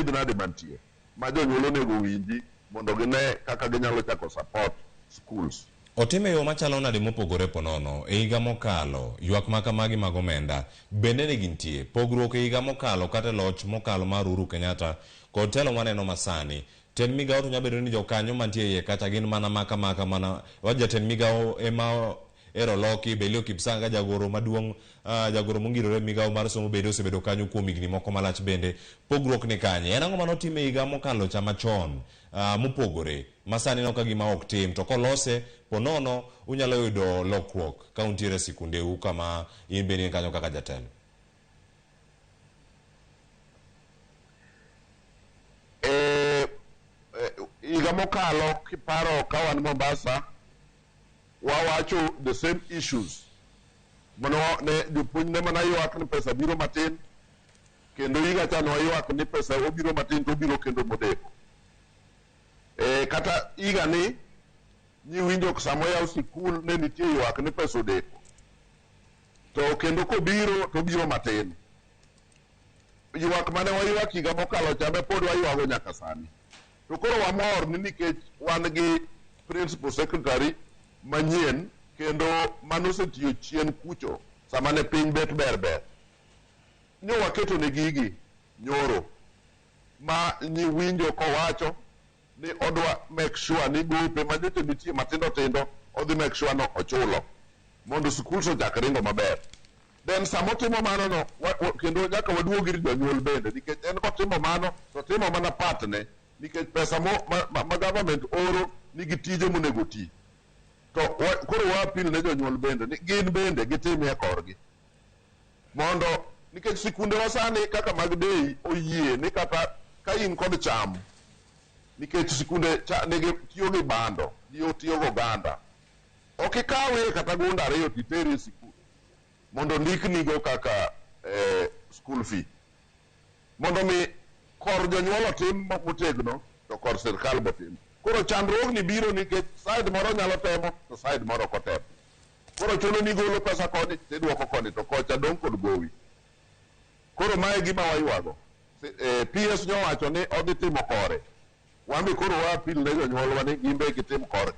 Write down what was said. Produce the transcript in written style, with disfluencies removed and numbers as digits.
achiedh nade mantie ma jonyuol onego owinji mondo gine kaka ginyalo chako support schools. Otime e yo machalo nade mopogore ponono e higa mokalo ywak ma kamagi mag omenda bende ne gintie pogruok e higa mokalo kata e loch mokalo mar Uhuru Kenyatta kod telo mwaneno masani tend migawo to nyalo bedo ni jokanyo mantie iye kacha gin mana maka maka mana wa jatend migawo ema ero loki Belio Kipsanga jagoro maduong' jagoro mongirore migawo mar somo bende osebedo kanyo kuom higni moko malach bende pogruok ni kanye en ang'o manotim e higa mokalo cha machon mopogore masani ineno ka gima ok tim to kolose ponono unyalo yudo lokruok ka untiere e sikundeu kama in bende in kanyo kaka jatelo. E, higa mokalo kiparo ka wan Mombasa wawacho the same issues mano ne jopuonj ne mana ywak ni pesa biro matin kendo higa cha ne waywak ni pesa obiro matin to obiro kendo modeko. Kata higa ni nyiwinjo sama oyaw sikul ne nitie ywak ni pesa odeko to kendo kobiro to obiro matin. Ywak mane waywak higa mokalo cha be pod waywago nyaka sani. To koro wamor ni nikech wan gi principal secretary manyien kendo manosetiyo chien kucho sama ne piny bet ber ber. Nyo waketo ne gigi nyoro ma nyiwinjo kowacho ni odwa make sure ni gope ma nyocha nitie matindo tindo odhi make sure no ochulo mondo schools ochak ringo maber. Then sama otimo mano no kendo nyaka waduog ir jonyuol bende nikech en kotimo mano to timo mana part ne nikech pesa mo, ma government oro nigi tije monego ti. To koro wa appeal ne jonyuol bende ni gin bende gitimie korgi mondo nikech sikunde wa sani kaka mag day oyie ni kata ka in kod cham nikech sikunde cha, nigi tiyo gi bando ji tiyo gi oganda ok ikawe kata gunda ariyo titeri e sikul mondo ndiknigo kaka school fee mondo mi kor jonyuol otim motegno to kor sirkal botim. Koro chandruogni biro nikech side moro nyalo temo to side moro ok otem. Koro chuno ni igolo pesa koni tidwoko koni to kocha dong' kod gowi. Koro mae gima waywago. PS nyowacho ni odhi timo kore. Wan be koro wa appeal ne jonyuolwa ni gin be gitim korgi.